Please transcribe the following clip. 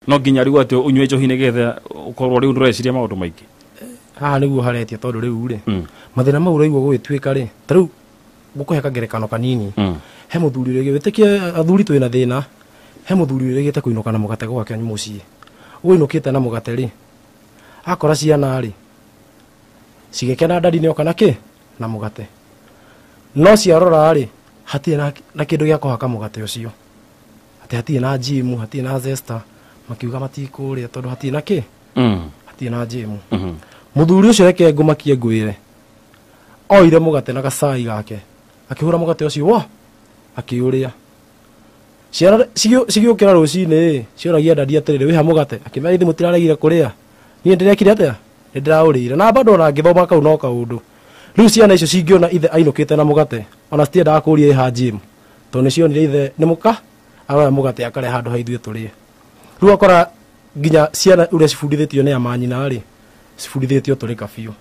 No nginya rĩu atĩ ũnyue njohi nĩgetha ũkorwo rĩu ndũreciria maũndũ maingĩ. Haha nĩguo haretia, tondũ rĩu rĩ, mathĩna mau ũraigua gũgĩtuĩka rĩ, ta rĩu ngũkũhe kangerekano kanini. He mũthuri ũrĩgĩ wĩtĩkie, athuri twĩna thĩna. He mũthuri ũrĩgĩte kũinũka na mũgate gwake mũciĩ. Ũinũkĩte na mũgate rĩ, akora ciana rĩ cigĩkena, ndadi nĩoka na kĩ na mũgate, no ciarora rĩ, hatirĩ na kĩndũ gĩa kũhaka mũgate ũcio, atĩ hatirĩ na jam, hatirĩ na zesta. Makiuga matikũrĩa tondũ hatirĩ na kĩ, hatirĩ na jam. Mũthuri ũcio, reke ngũmakie ngwĩre, oire mũgate na gacai gake, akĩhũra mũgate ũcio wo, akĩũrĩa. Ciana cigĩũkĩra rũcinĩ cioragia ndadi atĩrĩrĩ, wĩha mũgate? Akĩmera, ithuĩ mũtiraregire kũrĩa, niĩ ndĩrekire atĩa? Nĩ ndĩraũrĩire. Na bado ona ngĩthoma kau no kaũndũ. Rĩu ciana icio cingĩona ithe ainũkĩte na mũgate, ona citiendaga kũria ĩha jam, tondũ nĩ cionire ithe nĩ mũka aroya mũgate akarehe handũ ha ithuĩ tũrĩe. Rĩu akora nginya ciana ũrĩa cibundithĩtio nĩ amanyina rĩ, cibundithĩtio tũrĩka biũ.